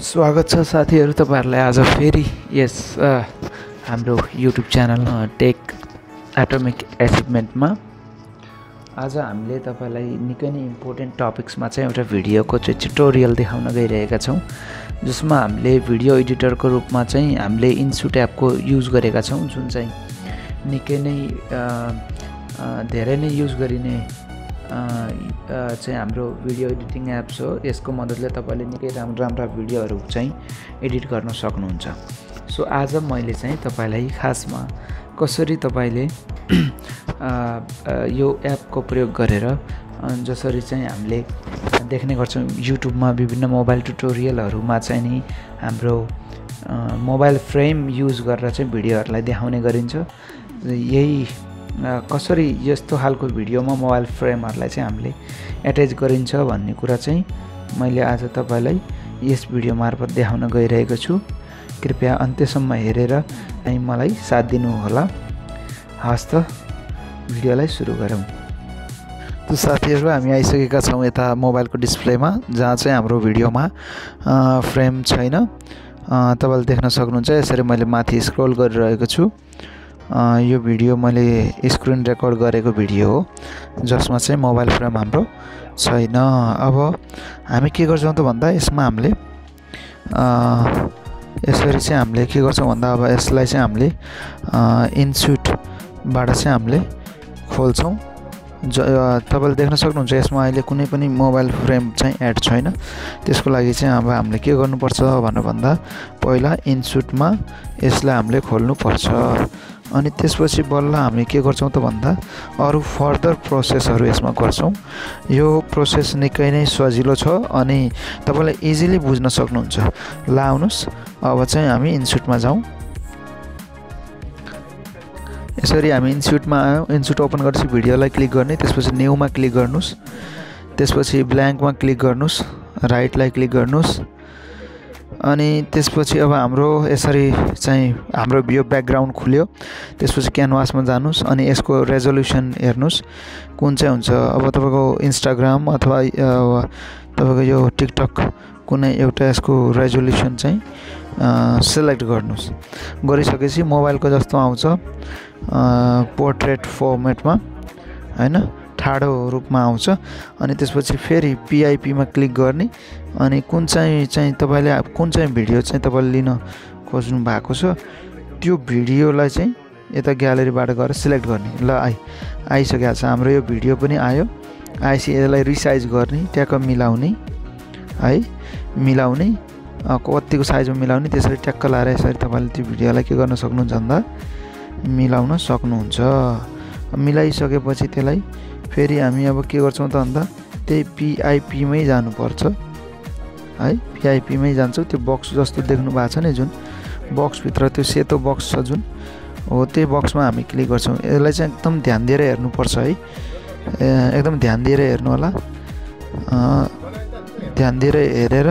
स्वागत छ साथीहरु तपाईहरुलाई आज फेरि यस हाम्रो युट्युब च्यानल टेक एटोमिक अचिभमेन्टमा आज हामीले तपाईलाई निकै नै इम्पोर्टेन्ट टपिक्समा चाहिँ एउटा भिडियोको चाहिँ ट्युटोरियल देखाउन गइरहेका छौं जसमा हामीले भिडियो एडिटरको रूपमा चाहिँ हामीले इन्सुट एपको युज गरेका छौं जुन चाहिँ निकै नै धेरै नै युज गरिने चाहिँ हाम्रो भिडियो एडिटिङ एप्स हो। यसको मद्दतले तपाईले निकै राम्रो भिडियोहरु चाहिँ एडिट गर्न सक्नुहुन्छ। सो आज मैले चाहिँ तपाईलाई खासमा कसरी तपाईले यो एपको प्रयोग गरेर जसरी चाहिँ हामीले देख्ने गर्छौं युट्युबमा विभिन्न मोबाइल ट्युटोरियलहरुमा चाहिँ नि हाम्रो मोबाइल फ्रेम युज गरेर चाहिँ भिडियोहरुलाई देखाउने गरिन्छ। यही कसरी यस्तो हालको भिडियोमा मोबाइल फ्रेमहरुलाई चाहिँ हामीले अट्याच गरिन्छ भन्ने कुरा चाहिँ मैले आज तपाईलाई यस भिडियो मार्फत देखाउन गइरहेको छु। कृपया अन्त्यसम्म हेरेर अनि मलाई साथ दिनु होला। हस् त भिडियोलाई सुरु गरौँ। त साथीहरु हामी आइसकेका छौं यता मोबाइलको डिस्प्लेमा जहाँ चाहिँ हाम्रो भिडियोमा फ्रेम छैन। तपाईले देख्न सक्नुहुन्छ यसरी मैले माथि स्क्रोल गरिरहेको छु। यो भिडियो मैले स्क्रिन रेकर्ड गरेको भिडियो हो जसमा चाहिँ मोबाइल फ्रेम हाम्रो छैन। अब हामी के गर्छौं त भन्दा यसमा हामीले यसरी चाहिँ हामीले के गर्छौं भन्दा अब यसलाई चाहिँ हामीले इन्सुट बाट चाहिँ हामीले खोल्छौं। तपाईले देख्न सक्नुहुन्छ यसमा अहिले कुनै पनि मोबाइल फ्रेम चाहिँ एड छैन। त्यसको लागि चाहिँ अब हामीले के गर्नुपर्छ भन्दा पहिला इन्सुटमा यसलाई हामीले खोल्नु पर्छ अनि त्यसपछि बल्ल हामी के गर्छौं त भन्दा अरु फर्दर प्रोसेसहरु यसमा गर्छौं। यो प्रोसेस निकै नै सजिलो छ अनि तपाईले इजिली बुझ्न सक्नुहुन्छ। ल आउनुस् अब चाहिँ हामी इन्सुटमा जाउँ। यसरी हामी इन्सुटमा आयौं। इन्सुट ओपन गरेपछि भिडियोलाई क्लिक गर्ने, त्यसपछि न्यूमा क्लिक गर्नुस्, त्यसपछि ब्ल्याङ्कमा क्लिक गर्नुस्, राइटलाई क्लिक गर्नुस् अनि त्यसपछि अब हाम्रो यसरी चाहिँ हाम्रो यो ब्याकग्राउन्ड खुल्यो। त्यसपछि क्यानभासमा जानुस् अनि यसको रेजोल्युसन हेर्नुस् कुन चाहिँ हुन्छ। अब तपाईको इन्स्टाग्राम अथवा तपाईको यो टिकटक कुनै एउटा यसको रेजोल्युसन चाहिँ सिलेक्ट गर्नुस्। गरिसकेपछि मोबाइलको जस्तो आउँछ पोर्ट्रेट फर्मेटमा हैन ठाडो रूपमा आउँछ अनि त्यसपछि फेरि पीआईपी मा क्लिक गर्ने अनि कुन चाहिँ तपाईले कुन चाहिँ भिडियो चाहिँ तपाईले लिन खोज्नु भएको छ त्यो भिडियोलाई चाहिँ यता ग्यालरीबाट गएर सिलेक्ट गर्ने। ल आइसकेको छ हाम्रो यो भिडियो पनि आयो। आइसी यसलाई रिसाइज गर्ने, ट्याक्क मिलाउने है, मिलाउने कतिको साइजमा मिलाउने, त्यसरी ट्याक्क लाएर यसरी तपाईले त्यो भिडियोलाई के गर्न सक्नुहुन्छ भन्दा मिलाउन सक्नुहुन्छ। मिलाइसकेपछि त्यसलाई फेरि हामी अब के गर्छौं त भन्दा त्यही पीआईपी मै जानुपर्छ है। पीआईपी मै जान्छौं। त्यो बक्स जस्तो देख्नु भएको छ नि जुन बक्स भित्र त्यो सेतो बक्स छ जुन हो त्यही बक्समा हामी क्लिक गर्छौं। यसलाई चाहिँ एकदम ध्यान दिएर हेर्नुपर्छ है। एकदम ध्यान दिएर हेर्नु होला। ध्यान दिएर हेरेर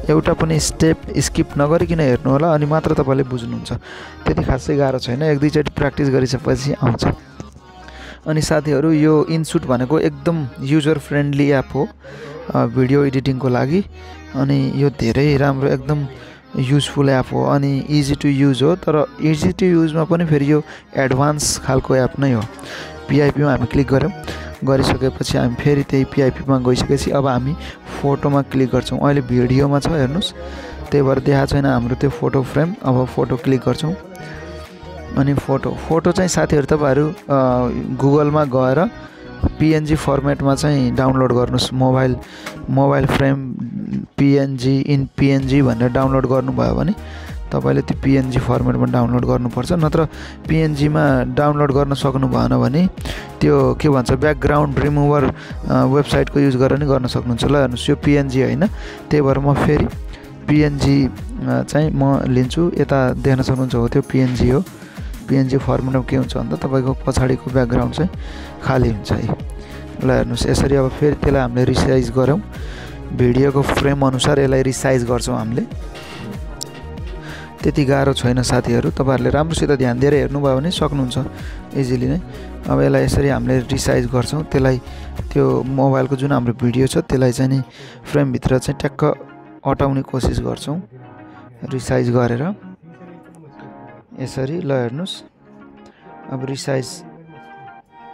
एउटा पनि स्टेप स्किप नगरिकिन हेर्नु होला अनि मात्र तपाईले बुझ्नुहुन्छ। त्यति खासै गाह्रो छैन। एक दुई चोटी प्र्याक्टिस गरिसकेपछि आउँछ। अनि साथीहरु यो इन्सुट भनेको एकदम युजर फ्रेन्डली एप हो भिडियो एडिटिङको लागि अनि यो धेरै राम्रो एकदम युजफुल एप हो अनि इजी टु युज हो। तर इजी टु युजमा पनि फेरि यो एडभान्स खालको एप नै हो। पीआईपी मा हामी क्लिक गर्यौं। गरिसकेपछि हामी फेरि त्यही पीआईपी मा गइसकेपछि अब हामी फोटोमा क्लिक गर्छौं। अहिले भिडियोमा छ हेर्नुस् त्यही भएर देखाएको छैन हाम्रो त्यो फोटो फ्रेम। अब फोटो क्लिक गर्छौं अनि फोटो चाहिँ साथीहरु तपाईहरु गुगलमा गएर पीएनजी फर्मेटमा चाहिँ डाउनलोड गर्नुस्। Mobile frame PNG in PNG भनेर डाउनलोड गर्नुभयो भने तपाईले त्यो पीएनजी फर्मेटमा डाउनलोड गर्नुपर्छ। नत्र पीएनजी मा डाउनलोड गर्न सक्नु भएन भने त्यो के भन्छ ब्याकग्राउन्ड रिमुभर वेबसाइटको युज गरेर नि गर्न सक्नुहुन्छ। ल हेर्नुस् यो पीएनजी हैन त्यही भएर म फेरि पीएनजी चाहिँ म लिन्छु। यता देख्न सक्नुहुन्छ हो त्यो पीएनजी हो। पीएनजी फर्मेटमा के हुन्छ भन्दा तपाईको पछाडीको ब्याकग्राउन्ड चाहिँ खाली हुन्छ है। ल हेर्नुस् यसरी अब फेरि त्यसलाई हामीले रिसाइज गरौँ। भिडियोको फ्रेम अनुसार यसलाई रिसाइज गर्छौं हामीले। त्यति गाह्रो छैन साथीहरु। तपाईहरुले राम्रोसित ध्यान दिएर हेर्नुभयो भने सक्नुहुन्छ इजिली नै। अब यसलाई यसरी हामीले रिसाइज गर्छौं। त्यसलाई त्यो मोबाइलको जुन हाम्रो भिडियो छ त्यसलाई चाहिँ नि फ्रेम भित्र चाहिँ ट्याक्क हटाउने कोसिस गर्छौं। रिसाइज गरेर यसरी ल हेर्नुस्। अब रिसाइज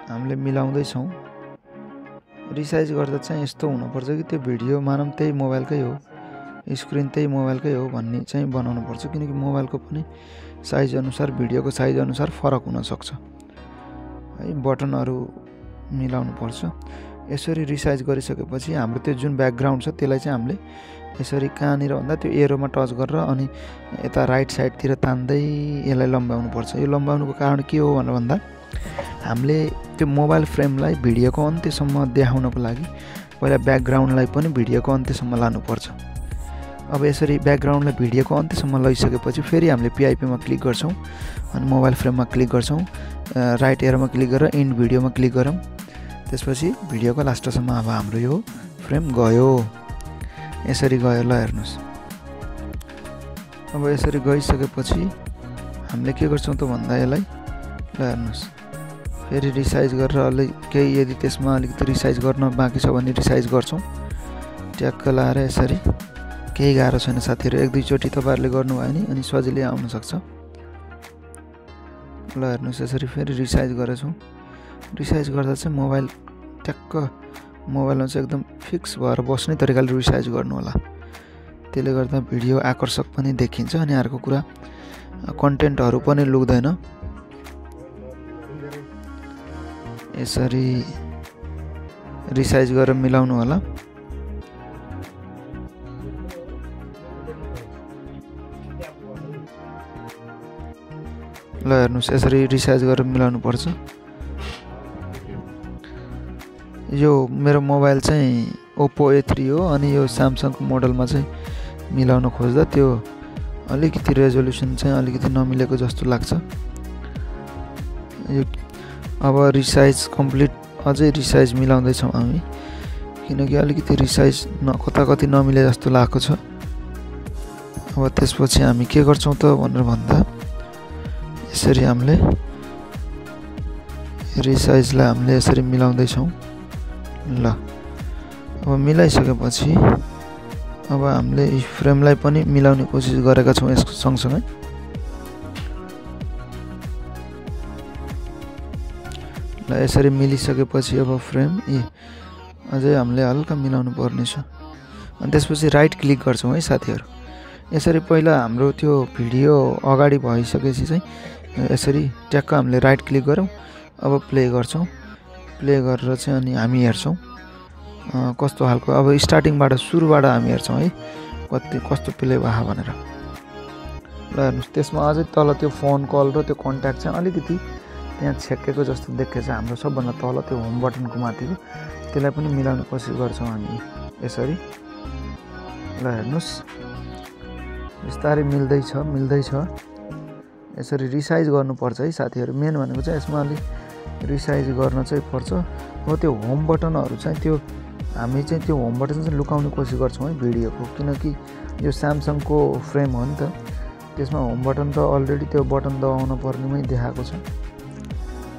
हामीले मिलाउँदैछौँ। रिसाइज गर्दा चाहिँ यस्तो हुनुपर्छ कि त्यो भिडियो मानौँ त्यही मोबाइलकै हो, स्क्रिन त्यही मोबाइलकै हो भन्ने चाहिँ बनाउनु पर्छ, किनकि मोबाइलको पनि साइज अनुसार भिडियोको साइज अनुसार फरक हुनसक्छ है। बटनहरू मिलाउनु पर्छ। यसरी रिसाइज गरिसकेपछि हाम्रो त्यो जुन ब्याकग्राउन्ड छ त्यसलाई चाहिँ हामीले यसरी कहाँनिर भन्दा त्यो एरोमा टच गरेर अनि यता राइट साइडतिर तान्दै यसलाई लम्बाउनु पर्छ। यो लम्बाउनुको कारण के हो भनेर भन्दा हामीले त्यो मोबाइल फ्रेमलाई भिडियोको अन्त्यसम्म देखाउनको लागि पहिला ब्याकग्राउन्डलाई पनि भिडियोको अन्त्यसम्म लानुपर्छ। अब यसरी ब्याकग्राउन्डलाई भिडियोको अन्त्यसम्म लैसकेपछि फेरि हामीले पिआइपीमा क्लिक गर्छौँ अनि मोबाइल फ्रेममा क्लिक गर्छौँ, राइट एरोमा क्लिक गरेर इन्ड भिडियोमा क्लिक गरौँ। त्यसपछि भिडियोको लास्टसम्म अब हाम्रो यो फ्रेम गयो। यसरी गयो, ल हेर्नुहोस्। अब यसरी गइसकेपछि हामीले के गर्छौँ त भन्दा यसलाई ल हेर्नुहोस् फेरि रिसाइज गरेर अलि केही यदि त्यसमा अलिकति रिसाइज गर्न बाँकी छ भने रिसाइज गर्छौँ। ट्याक्क लाएर यसरी केही गाह्रो छैन साथीहरू, एक दुईचोटि तपाईँहरूले गर्नुभयो भने अनि सजिलै आउनसक्छ। ल हेर्नुहोस् यसरी फेरि रिसाइज गरेछौँ। रिसाइज गर्दा चाहिँ मोबाइल ट्याक्क मोबाइलमा चाहिँ एकदम फिक्स भएर बस्ने तरिकाले रिसाइज गर्नु होला। त्यसले गर्दा भिडियो आकर्षक पनि देखिन्छ अनि अर्को कुरा कन्टेन्टहरू पनि लुक्दैन। यसरी रिसाइज गरेर मिलाउनु होला। ल हेर्नुहोस् यसरी रिसाइज गरेर मिलाउनु पर्छ। यो मेरो मोबाइल चाहिँ ओप्पो A3 हो अनि यो स्यामसङको मोडलमा चाहिँ मिलाउन खोज्दा त्यो अलिकति रेजोल्युसन चाहिँ अलिकति नमिलेको जस्तो लाग्छ। यो अब रिसाइज कम्प्लिट, अझै रिसाइज मिलाउँदैछौँ हामी, किनकि अलिकति रिसाइज कता कति नमिले जस्तो लागेको छ। अब त्यसपछि हामी के गर्छौँ त भनेर भन्दा यसरी हामीले रिसाइजलाई हामीले यसरी मिलाउँदैछौँ। ल अब मिलाइसकेपछि अब हामीले फ्रेमलाई पनि मिलाउने कोसिस गरेका छौँ यसको सँगसँगै। ल यसरी मिलिसकेपछि अब फ्रेम अझै हामीले हल्का मिलाउनु पर्ने छ अनि त्यसपछि राइट क्लिक गर्छौँ है साथीहरू। यसरी पहिला हाम्रो त्यो भिडियो अगाडि भइसकेपछि चाहिँ यसरी ट्याक्क हामीले राइट क्लिक गरौँ। अब प्ले गर्छौँ। प्ले गरेर चाहिँ अनि हामी हेर्छौँ कस्तो खालको, अब स्टार्टिङबाट सुरुबाट हामी हेर्छौँ है कस्तो प्ले भयो भनेर। ल हेर्नुहोस् त्यसमा अझै तल त्यो फोन कल र त्यो कन्ट्याक्ट चाहिँ अलिकति त्यहाँ छेकेको जस्तो देखिन्छ। हाम्रो सबभन्दा तल त्यो होम बटनको माथिको त्यसलाई पनि मिलाउने कोसिस गर्छौँ हामी यसरी। ल हेर्नुहोस् बिस्तारै मिल्दैछ। यसरी रिसाइज गर्नुपर्छ है साथीहरू। मेन भनेको चाहिँ यसमा अलिक रिसाइज गर्न चाहिँ पर्छ। हो त्यो होम बटनहरू चाहिँ त्यो हामी चाहिँ त्यो होम बटन चाहिँ लुकाउने कोसिस गर्छौँ है भिडियोको, किनकि यो स्यामसङको फ्रेम हो नि त, त्यसमा होम बटन त अलरेडी त्यो बटन दबाउन पर्नेमै देखाएको छ।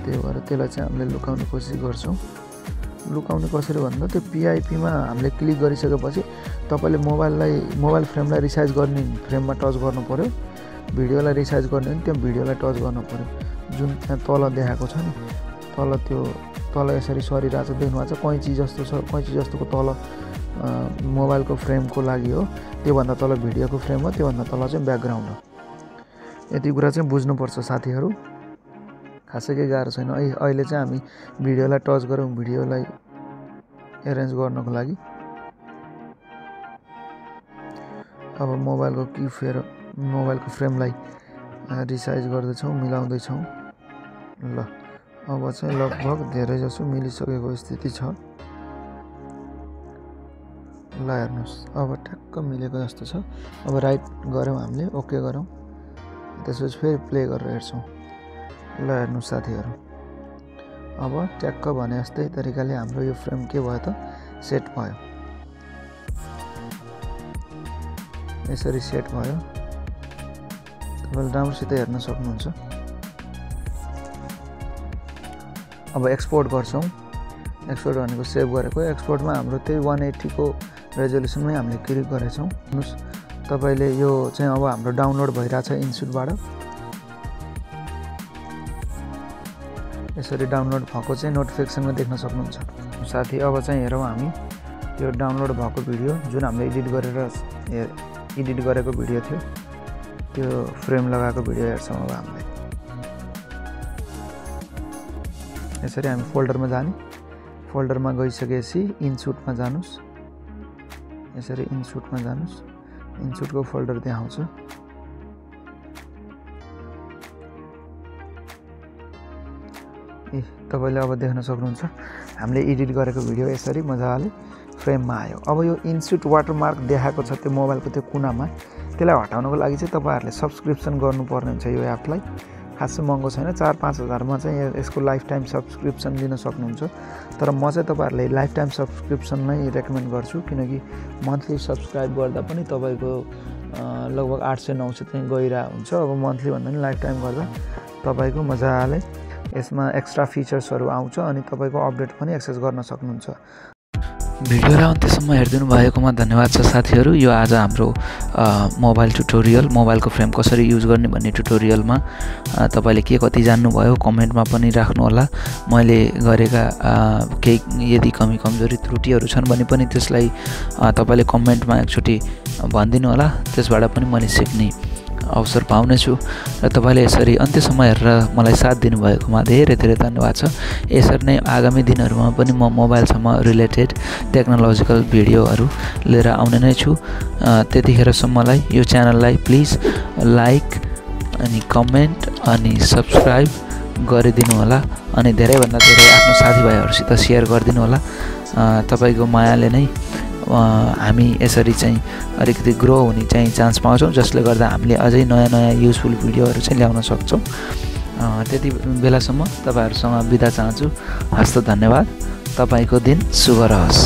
त्यही भएर त्यसलाई चाहिँ हामीले लुकाउने कोसिस गर्छौँ। लुकाउने कसरी भन्दा त्यो पिआइपीमा हामीले क्लिक गरिसकेपछि तपाईँले मोबाइल फ्रेमलाई रिसाइज गर्ने फ्रेममा टच गर्नु पऱ्यो, भिडियोलाई रिसाइज गर्ने पनि त्यो भिडियोलाई टच गर्नु पऱ्यो। जुन त्यहाँ तल देखाएको छ नि, तल यसरी सरिरहेको छ देख्नुभएको छ, कैँची जस्तो छ, कैँची जस्तोको तल मोबाइलको फ्रेमको लागि हो, त्योभन्दा तल भिडियोको फ्रेम हो, त्योभन्दा तल चाहिँ ब्याकग्राउन्ड हो। यति कुरा चाहिँ बुझ्नुपर्छ साथीहरू, खासै केही गाह्रो छैन। अहिले चाहिँ हामी भिडियोलाई टच गरौँ, भिडियोलाई एरेन्ज गर्नको लागि। अब मोबाइलको फ्रेमलाई रिसाइज गर्दैछौँ, मिलाउँदैछौँ। ल अब चाहिँ लगभग धेरै जसो मिलिसकेको स्थिति छ। ल हेर्नुहोस् अब ठ्याक्क मिलेको जस्तो छ। अब राइट गऱ्यौँ हामीले, ओके गरौँ, त्यसपछि फेरि प्ले गरेर हेर्छौँ। ल हेर्नुहोस् साथीहरू अब ट्याक्क भने जस्तै तरिकाले हाम्रो यो फ्रेम के भयो त सेट भयो। यसरी सेट भयो, तपाईँले राम्रोसित हेर्न सक्नुहुन्छ। अब एक्सपोर्ट गर्छौँ। एक्सपोर्ट भनेको सेभ गरेको, एक्सपोर्टमा हाम्रो त्यही 180 को रेजोल्युसनमै हामीले क्लिक गरेछौँ। हेर्नुहोस् तपाईले यो चाहिँ अब हाम्रो डाउनलोड भइरहेछ इनसुटबाट। यसरी डाउनलोड भएको चाहिँ नोटिफिकेसनमा देख्न सक्नुहुन्छ। साथी अब चाहिँ हेरौँ हामी यो डाउनलोड भएको भिडियो जुन हामीले एडिट गरेको भिडियो थियो, त्यो फ्रेम लगाएको भिडियो हेर्छौँ अब हामीले। यसरी हामी फोल्डरमा जाने, फोल्डरमा गइसकेपछि इनसुटमा जानुस्। यसरी इनसुटमा जानुस्, इनसुटको फोल्डर त्यहाँ आउँछ। तपाईले अब देख्न सक्नुहुन्छ हामीले एडिट गरेको भिडियो यसरी मजाले फ्रेममा आयो। अब यो इनसुट वाटरमार्क देखाएको छ त्यो मोबाइलको त्यो कुनामा, त्यसलाई हटाउनको लागि चाहिँ तपाईहरुले सब्स्क्रिप्सन गर्नुपर्ने हुन्छ। यो एपलाई खासै महँगो छैन, 4-5 हजारमा चाहिँ यसको लाइफ टाइम सब्स्क्रिप्सन लिन सक्नुहुन्छ। तर म चाहिँ तपाईहरुले लाइफ टाइम सब्स्क्रिप्सन नै रेकमेन्ड गर्छु, किनकि मन्थली सब्स्क्राइब गर्दा पनि तपाईको लगभग 800-900 चाहिँ गइरा हुन्छ। अब मन्थली भन्दा पनि लाइफ टाइम गर्दा तपाईको मजाले यसमा एक्स्ट्रा फिचर्सहरु आउँछ अनि तपाईको अपडेट पनि एक्सेस गर्न सक्नुहुन्छ। भिडियोलाई अन्त्यसम्म हेर्दिनु भएकोमा धन्यवाद छ साथीहरु। यो आज हाम्रो मोबाइल ट्युटोरियल, मोबाइलको फ्रेम कसरी युज गर्ने भन्ने ट्युटोरियलमा तपाईले के कति जान्नुभयो कमेन्टमा पनि राख्नु होला। मैले गरेका केही यदि कमी कमजोरी त्रुटिहरु छन् भने पनि त्यसलाई तपाईले कमेन्टमा एकचोटी भनिदिनु होला, त्यसबाट पनि मैले सिक्ने अवसर पाउनेछु। र तपाईले यसरी अन्त्यसम्म हेरेर मलाई साथ दिनुभएकोमा धेरै धेरै धन्यवाद छ। यसरी नै आगामी दिनहरुमा पनि म मोबाइलसँग रिलेटेड टेक्नोलोजिकल भिडियोहरु लिएर आउने नै छु। त्यतिखेरसम्मलाई यो च्यानललाई प्लिज लाइक अनि कमेन्ट अनि सब्स्क्राइब गरिदिनु होला अनि धेरै भन्दा धेरै आफ्नो साथीभाइहरुसित शेयर गरिदिनु होला। तपाईको मायाले नै हामी यसरी चाहिँ अलिकति ग्रो हुने चाहिँ चान्स पाउँछौं, जसले गर्दा हामीले अझै नयाँ नयाँ युजफुल भिडियोहरु चाहिँ ल्याउन सक्छौं। त्यति बेलासम्म तपाईहरुसँग बिदा चाहन्छु। हस्त धन्यवाद। तपाईको दिन शुभ रहोस्।